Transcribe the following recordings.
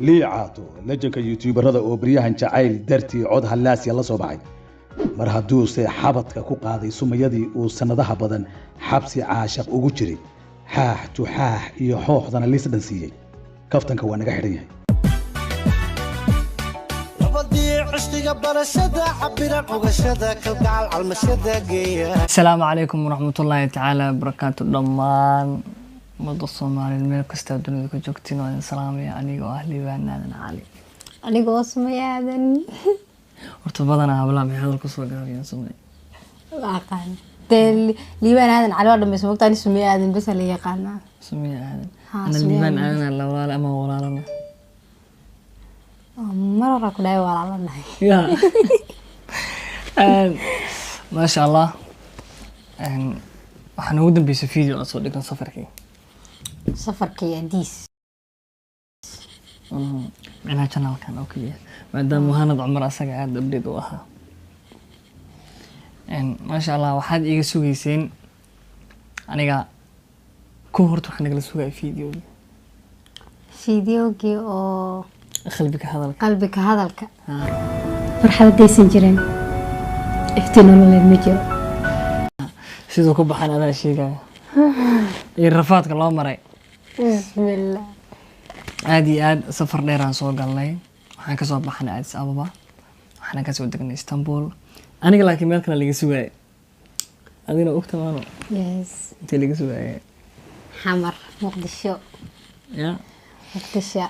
Liicaato lejanka youtuberada oo baryahan jacayl dartii cod hallaasiya la soo baxay, mar hadduuse xabadka ku qaaday sumayadii uu sannadaha badan xabsi caashaq ugu jiray, xaax tuxaax iyo xooxdana liis dhan siiyey. Kaftanka waa naga xidhan yahay. Asalaamu calaykum waraxmatullaahi tacaala wabarakaatu. Dhammaan ummadda Soomaaliyeed meel kastaa dunida ka joogtiin waa idin salaamaya, anigoo ah Liibaan Aadan Cali. Anigoo Sumaya Aadan. Horta badanaa hablaha maxay hadal kusoo gaabiyaan, Sumay? Ma aqaan dee, Liibaan Aadan Cali waa dhamaysa mogta, ani Sumaya Aadan bes la yaqaanaa. Sumaya Aadan. Ha, ana Sumaya Liibaan Aadan. Aadan la walaala ama walaalana? Mar hore ku dhahay walaalanahay. Ya, maasha Allah. Waxaan ugu dambeysay video la soo dhigan safarkii. Safarkii Adiis. Micnaha channelkan oo keliya, maadaama Muhanad Cumar asaga aada update u ahaa. Maasha Allah, waxaad iiga sugeyseen aniga ku horta waxaa nagala sugaya videogii. Fideogii oo qalbiga hadalka. Qalbiga hadalka. Farxad haddaysan jirin, iftiin nololeed ma jiro. Siduu ku baxan adaa sheegaya iyo rafaadka loo maray. Bismillah. Aada iyo aad safar dheeraan soo galnay. Waxaan kasoo baxnay Addis Ababa, waxaana kasoo degnay Istanbul aniga, laakiin meel kale laga sugaayo adigna ogta maano. Yes. Intee laga sugaaye? Xamar, Muqdisho. Ya. Muqdisho.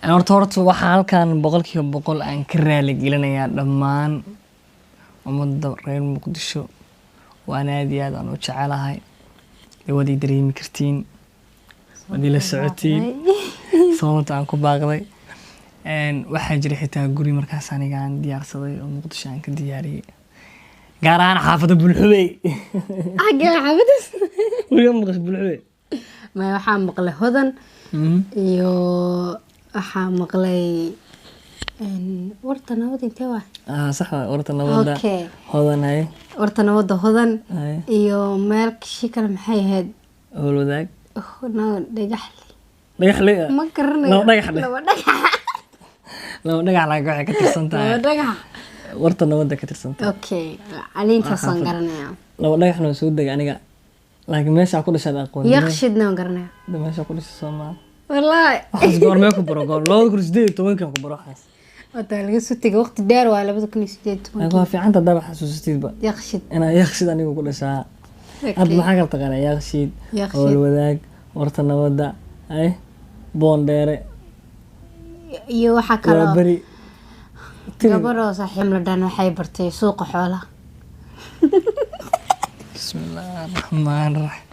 Horta waxaa halkan 100% aan ka raali gelinayaa dhammaan ummadda reer Muqdisho. Waan aad iyo aad aan u jecelahay dee, waad ii dareemi kartiin, waad ila socotiin sababta aan ku baaqday. Waxaa jiray xitaa guri markaas aniga aan diyaarsaday oo Muqdisho aan ka diyaariyey, gaar ahaan xaafadda Bulxubey. Xaggee xaafaddas? Guriga maqasho Bulxubey? Maya, waxaa maqlay Hodan iyo waxaa maqlay Warta Nabad. Intee waa? Ah, sax waay, Warta Nabadda. Okay. Hodan, haye. Warta Nabadda, Hodan. Haye. Iyo meel shi kale maxay ahayd? Howl Wadaag. Oh, no, Dhagaxle. Dhagaxle. Ma garanayo. Laba Dhagax dheh. Laba Dhagax. Laba Dhagax, laakiin waxay ka tirsan Laba tahay Dhagax. Warta Nabadda ka tirsan tahay. Okay, caliintaasaan Waa xaafad. garanaya. Laba Dhagaxna waa soo degay aniga, laakiin meeshaa ku dhashaad aqoon. Yaqshidna waan garanaya. Meeshaa ku dhashay Soomaali. Wallaahi. Waxaas goormee ku baro? Goor 2018-kan ku baro waxaas. Wataa laga soo tegay waqti dheer, waa 2018. Laakiin waa fiicanta haddaaba xasuusatidba. Yaqshid. Inaa Yaqshid anigu ku dhashaa hadda. Okay. Maxaa kala taqaanaa? Yaqshid. Yaqshid. Howl Wadaag, Warta Nabadda, ay Boondheere. Iyo waxaa waa kaloo beri. Gabadhoo saaxiib la dhan waxay bartay suuqa xoolaha. Bismillahi raxmaan raxiim.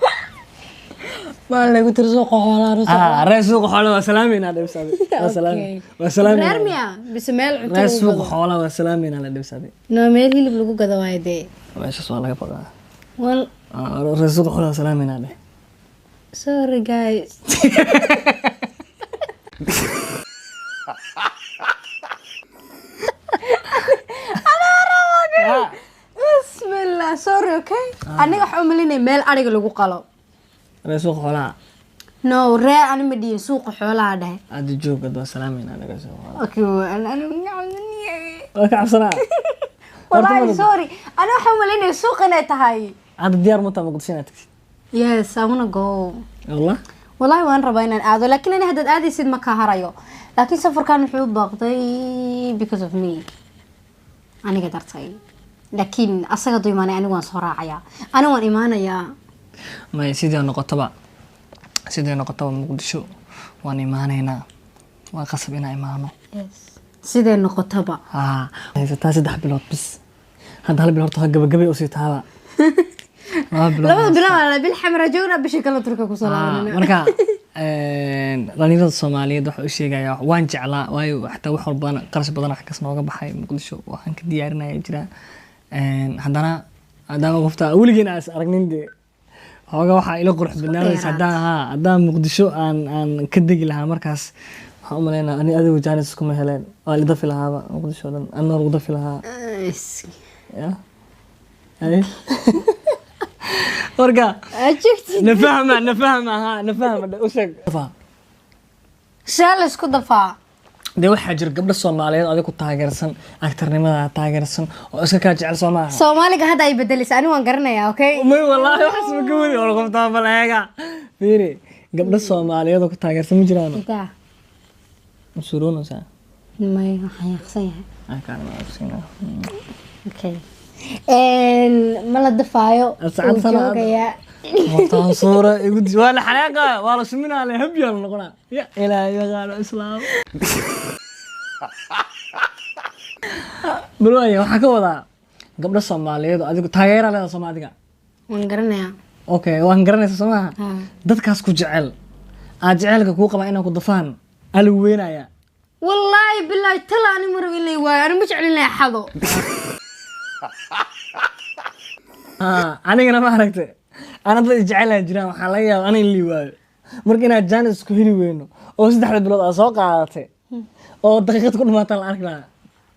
Maa lagu tiri suuqa xoolaha? Ah, reer suuqa xoolaha waa salaameynaa dhibsaday, waa salaamey, waa salaameynaa. Reer miya bise meel cunto Reer lagu suuqa gado? xoolaha waa salaameynaa la dhibsaday. No, meel hilib lagu gado waayo dee. Meeshaas waa laga baqaa. Well. Ah, reer suuqa xoolaha waa salaameynaa dheh. Sorry guys. Bismillah, sorry. Okay, aniga waxaa u malinaya meel ariga lagu qalo. Reer suuqa xoolaha. No, ree ani ma dhihin suuqa xoolaha dhahay. Hadda joog, hadda waa salaameynaa laga suuqa xoolaha. Okay, Waa ka cabsanaa. wallahi sorry, ani waxaa u malinaya suuq inay tahay. Hadda diyaar ma taha Muqdisho inaad tagtid? Yes, I wanna go. Wallah. Wallahi waan rabaa inaan aado, laakiin ani haddaad aadaysid ma ka harayo, laakiin safarkan wuxuu u baaqday because of me, aniga dartay, laakiin asaga duu imaanay anigu waan soo raacayaa, anigu waan imaanayaa. May, sidii noqotaba Muqdisho waan imaanaynaa, waa qasab inaan imaano. Yes, sidee noqotaba. Haa, haysataa 3 bilood bis hadda, hal bil horta ha gabagabay usii taaba, 2 bilood. Labada bilood waa bil xamra joogna, bisha kale Turka kusoo laabanana. Marka dhalinyarada Soomaaliyeed waxa u sheegayaa, waan jeclaa, waayo xataa wax walbana qarash badan wax kas nooga baxay Muqdisho waxaan ka diyaarinaya jira. Haddana maadaama qofta weligeen aan is aragnin dee, xoogaa waxaa ila qurux badnaanaysa haddaan, haa, haddaan Muqdisho aan ka degi lahaa markaas, waxaan u malaynaa ani adigu jaanis iskuma heleen, waa la dafi lahaaba Muqdisho dhan, anna lagu dafi lahaa. Ya. Ay. Marka Aad joogtid. Nafahma, nafahma, ha, nafahma, u sheeg. See la isku dafaa? Dee waxaa jira gabdho Soomaaliyeed adig ku taageersan, actornimada taageersan oo iska kaa jecel, soo maaha? Soomaaliga hadda ay bedelaysa, ani waan garanayaa, okay. May, wallaahi waxaas ma ka wadi war qoftaa. Bal eega, fiiri, gabdho Soomaaliyeed oo ku taageersan ma jiraan? Intaa. Ma suuroonaysaa? May, waxaan yaqsan yahay. Ah, kaan ma ogsiinaa. Okay, ma la dafaayo. Saacad wuu sana joogayaa. Qoftaan suura igu waa la xanaaqa, waa la suminaa, le habyaa la noqonaa. Ya Ilaahay yaqaano islaam. Bal waaya, waxaa ka wadaa gabdho Soomaaliyeed oo adigu taageera leeda Soomaaliga. Waan garanayaa. Okay, waan garanaysa, soo maaha? Ha. Dadkaas ku jecel, aad jecelka kuu qabaa inaan ku dafaan aa lagu weynayaa. Wallaahi bilaahi tala, ani ma rabo in la waayo, ani ma jeclin la xado. Anigana ma aragtay, ana dad isjecelaa jiraan, waxaa laga yaaba ana in lii waayo. Marka inaad jaanis isku heli weyno oo 3da bilood aad soo qaadatay oo daqiiqad ku dhamaataan la arki lahaa.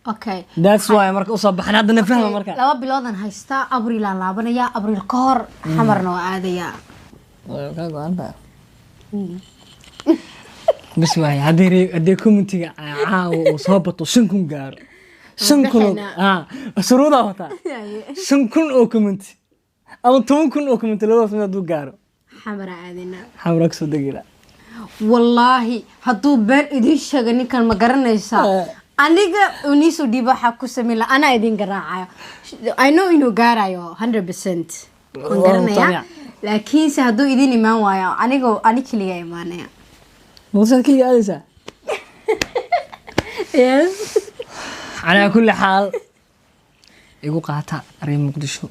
Okay. That's why marka usoo baxan haddana fahma marka. 2 biloodan haystaa, Abriilaan laabanayaa, Abriil ka hor Xamarna waa aadayaa. Way kaa go-an tahay. Bas waay, haddii commentiga caawa uu soo bato 5000 gaaro, 5000 Bixinaa. Shuruudaa wataa, 5000 oo comment ama 10,000 oo comment, labadaas mid hadduu gaaro, Xamara aadinaa. Xamra kasoo degila. Wallaahi hadduu been idiin sheega ninkan, ma garanaysaa? Aniga uniisoo dhiiba, waxaa ku sameyn la anaa idin garaacayo. I know inuu gaarayo 100%, waan Waa garanayaa. mutamic. Laakiinse hadduu idin imaan waayo, anigo ani keliga imaanaya. Muqdishoad keliga aadaysaa? Yes. Calaa kulli xaal, igu qaata reer Muqdisho,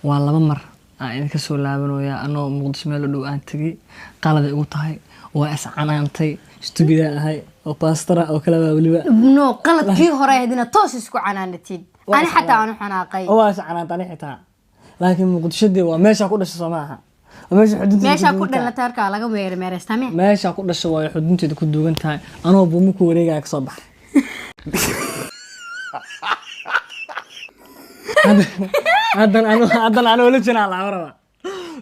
waa laba mar aan idinka soo laabanaya anoo Muqdisho meel u dhow aan tegay. Qalada igu tahay, waa iscanaantay, stupid ahay oo baastara oo kale baa weliba. No, qaladkii hore ahayd inaad toos isku canaanatid. Waa ani xataa aan u xanaaqay. Waa iscanaantay ani xitaa, laakiin Muqdisho dee waa meeshaa ku dhashay, soo maaha? Waa meesha xudunteeda meeshaa ku duugan tahay. dhalatay halkaa laga meermeereystaa miya? Meeshaa ku dhashay waa xudunteeda ku duugan tahay. Anoo buumo ku wareegaya kasoo baxay. Haddan anoo la jinaa laga rabaa.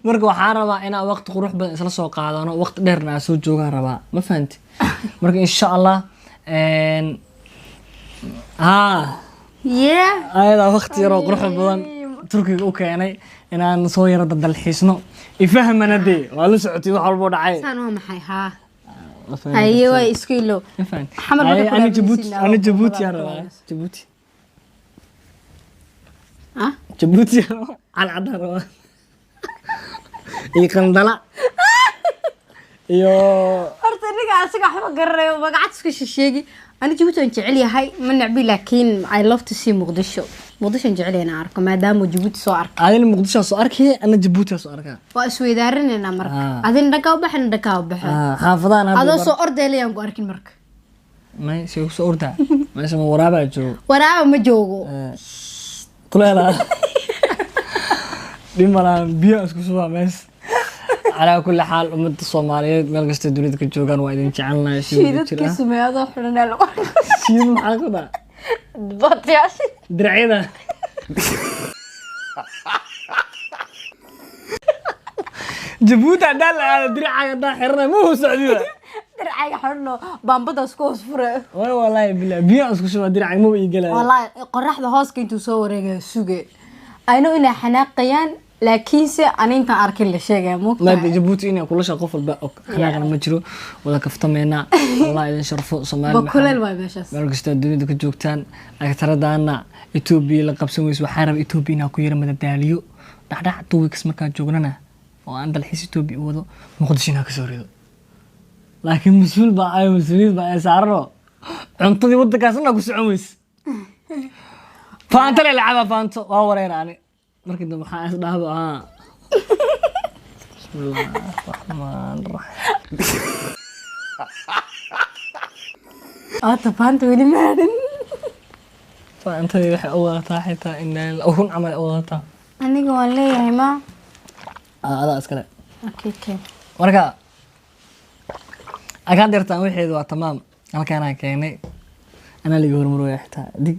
Marka waxaan rabaa inaan waqti qurux badan isla soo qaadano, waqti dheerna aan soo joogaan rabaa, ma fahanti? Marka insha Allah haa. Yeah. Ayadaa waqti yaroo qurux badan Turkiga u keenay inaan soo yaro dalxiisno. Ifahmana dee waa la socotay wax walbo dhacay. Saan waa maxay haa? Ma fahanti? Haye, waa isku ilow. Ma fahanti? Xamar marka ku Ani Jabuuti laabanaysiin, ani waa Jabuuti ku aan rabaa. laabanaysa. Jabuuti. Ah. Jabuuti aan rabaa, calcadaan rabaa iyo Qandala iyo Horta aniga asaga waxba garanayo, magacad isku shisheegi. Ani Jabuuti waan jecel yahay, ma necbi, laakiin I love to see Muqdisho. Muqdisho aan jecel yahay inaan arko maadaama Jabuuti soo arkay. Adina Muqdisho soo arkay, ana Jabuuti soo arkaa. Waa isweydaarinaynaa marka. Ah. Adina dhankaa u baxin, dhankaa u baxo. Ah, xaafadahan hadda Adoo soo ordaylayaan ku arkin marka. May si soo ordaa, meesha ma waraabaa joogo? Waraaba ma joogo. Kuleela dhib malahan, biyo isku subaa meesha. Calaa kulli xaal, ummadda Soomaaliyeed meel kasta dunida ka joogaan waa idin jecelnahay si wada jir Shiidadkii ah. sumeeyadoo xidhanaa lagu arko. Shiid maxaa ku daa? Bootayaasha. Diracyada. Jabuuti haddaan la aado, diracaaga haddaan xiranay ma huu socdiba. Dircayga xidhno, baambadaas ku hoos fure. Way, wallaahi bilaa biyo isku shubaa, diracaaga maba ii gelaayo. Wallaahi qoraxda hooska intuu soo wareegayo suge. I know inay xanaaqayaan, laakiinse ani intaan arkin la sheegaya. Maada Moogtahay. Jabuuti inay kulasha qof walba og, xanaaqna ma jiro, wada kaftameynaa. Allah idin sharfo, Soomaali Bakuleel waay meeshaas. Meel kasta dunida ka joogtaan. Agtaradaana Etoobiya la qabsan weyso, waxaan rabaa Etoobiya inaan ku yara madadaaliyo dhacdhac 2 weeks markaan joognana oo aan dalxiis Etoobiya u wado, Muqdisho inaan kasoo rido. Laakiin mas-uul baa ay mas-uuliyad baa ay saarano, cuntadii waddankaasna ku socon weyse, faanto le lacaba faanto waa wareer. Ani markii dambe waxaa is dhahdo bismillaah raxmaan raxiim. Aata faanta weli ma hadhin. Faantadii waxay u wadataa xitaa inaa run camal ay u wadataa. Aniga waan leeyahay ma. Adaa iskale. Okay. Marka akaan deertaan waxeedu waa tamaam, halkaanaa keenay, anaa liga hormarooya xitaa dig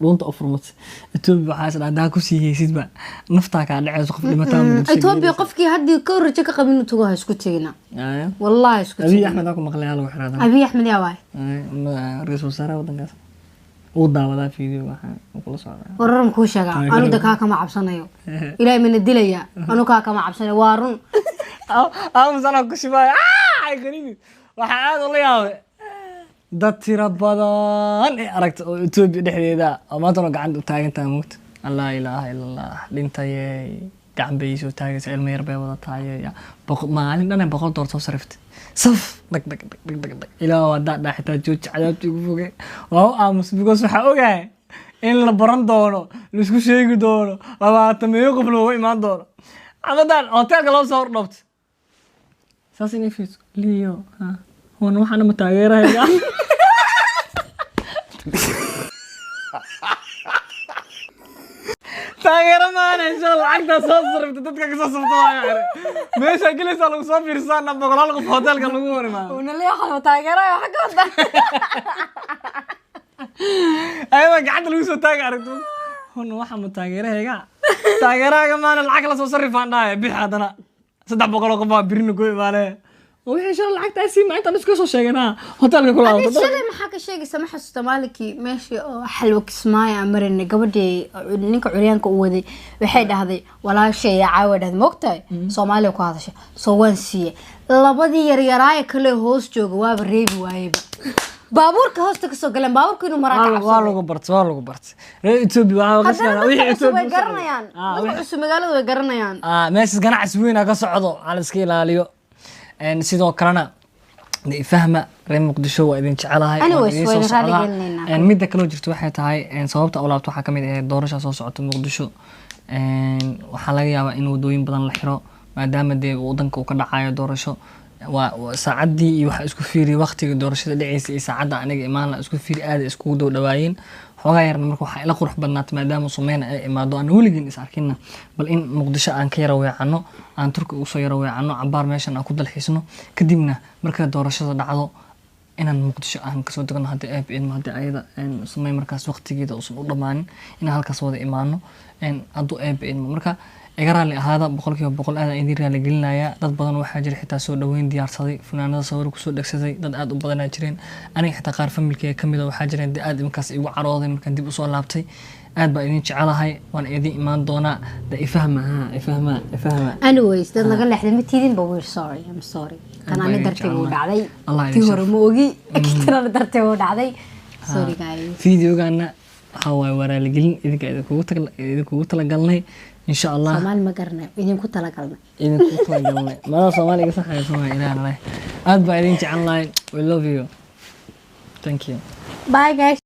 Dhuunta u furmatay. Etoobiya waxaa is dhahaa kusii heysidba naftaa kaa dhacayso, qof dhimataa Muqdisho. Etoobiya qofkii haddii ka rajo ka qabin inuu tago, ha isku tegina. Aya. Wallahi isku Abiy tegina. Axmed aa ku maqlay, aa lagu xiraada. Abiy Axmed yaa waay? Ra-iisul wasaaraha wadankaas uu daawadaa video, waxaa uu kula socdaa. Wararan kuu sheegaa, anu da kaa kama cabsanayo. Ilaahay mana dilaya, anu kaa kama cabsanayo, waa run. Aamus, anaa ku shibaayo. Ay qaniini, waxaa aad ula yaabay dad tiro badan ee aragta oo Etoobiya dhexdeeda oo maantana gacanta u taagan tahay, mugta laa ilaaha ila Allah, dhintayey, gacan bay soo taagaysa, ilmo yar bay wadataay, maalin dhan ay 100 doolar soo sariftay, saf dhag dhag dhag dhag dhag dhag. Ilaa waa daa xitaa jooji, cadaabta igu fogay. Waa u aamus because waxaa ogahay in la baran doono, laisku sheegi doono, 20 meeyo qof looga imaan doono. Xabadan hoteelka loo soo hordhoobtay saas inay fiirso liyo ha wan waxaana ma taageerahayga. Taageero maana insha lacagtaa soo sarifta dadka kasoo safta waayo xire meeshaa gelaysaa lagu soo fiirsaana, boqolaal qof hoteelka lagu hor imaado. Taageerayo xagga wada. Ayadoo gacanta lagu soo taaga aragto, hun waxa ma taageerahayga, taageerahayga maana lacag la soo sarifaan dhahay, bix haddana 300 oo qof baa birina ku imaanee oo wixii shalay lacagtaa sii ma intaan isku soo sheeganaa hoteelka ku laabto. Shalay maxaa ka sheegaysa? Ma xasuusta maalinkii meeshii oo Xalwo Kismaayo aan marinay, gabadhii ninka curyaanka u waday waxay dhahday, "Walaashay yaa caawa," dhahday, moogtahay Soomaaliya ku hadashay, soo waan siiyey. Labadii yaryaraaya kale hoos jooga waaba reebi waayeba, baabuurka hoosta kasoo galeen, baabuurka inuu maraa ka waa cabsaday. Lagu bartay, waa lagu bartay reer Etoobiya waxaa ka Haddana shaqeynaa dadka wixii cusub way Etoobiya u socdo. garanayaan. Dadka cusub magaalada way garanayaan. Meeshaas ganacsi weyn aa ka socdo, ha la iska ilaaliyo. Sidoo kalena de ifahma, reer Muqdisho waa idin jecelahay, waan Anyways, idin soo wayna raali socdaa. gelinaynaa. Midda kaloo jirto waxay tahay, sababta u laabto waxaa kamid ahayd doorasha soo socota Muqdisho. Waxaa laga yaabaa in wadooyin badan la xiro maadaama dee wadanka uu ka dhacayo doorasho. Waa saacaddii iyo waxa isku fiiri waqtiga doorashada dhaceysa iyo saacadda aniga imaan la isku fiiri, aad ay iskugu dhow dhawaayeen xoogaa yarna. Marka waxaa ila qurux badnaatay maadaama Sumeyna ay imaado aan weligeen is arkinna, bal in Muqdisho aan ka yara weecano, aan Turki usoo yara weecano, cabaar meeshan aan ku dalxiisno, kadibna marka doorashada dhacdo inaan Muqdisho aan kasoo degno, haddii eeb idmo, haddii ayada Sumey markaas waqtigeeda uusan u dhammaanin, inaan halkaas wada imaano hadduu eeb idmo. Marka iga raalli ahaada, 100% aad aan idin raali gelinayaa. Dad badan waxaa jira xitaa soo dhaweyn diyaarsaday, funaanada sawir kusoo dhegsaday, dad aad u badanaa jireen. Aniga xitaa qaar familkeyga kamid a waxaa jireen dee aad markaas igu carooday markaan dib usoo laabtay. Aad baa idin jecelahay, waan idin imaan doonaa. De ifahma, ha ifahma, ifahma. Anyways, dad laga leexday ma tiidin ba, we're sorry, I'm sorry. Tan Aad baa ani idin dartay uu jecelnahay. dhacday. Allah idin Tii hore sharfo. ma ogi, tan ani dartay uu dhacday. Sorry guys. Videogana waxaa waaye waa raaligelin idinka idinkugu talagalnay, insha Allah. Soomaali ma garanay, idinku talagalnay. Idinkugu talagalnay madaha Soomaaliga saxaya, Soomaali ilaah leh. Aad baa idin jecelnahay. We love you, thank you. Bye guys.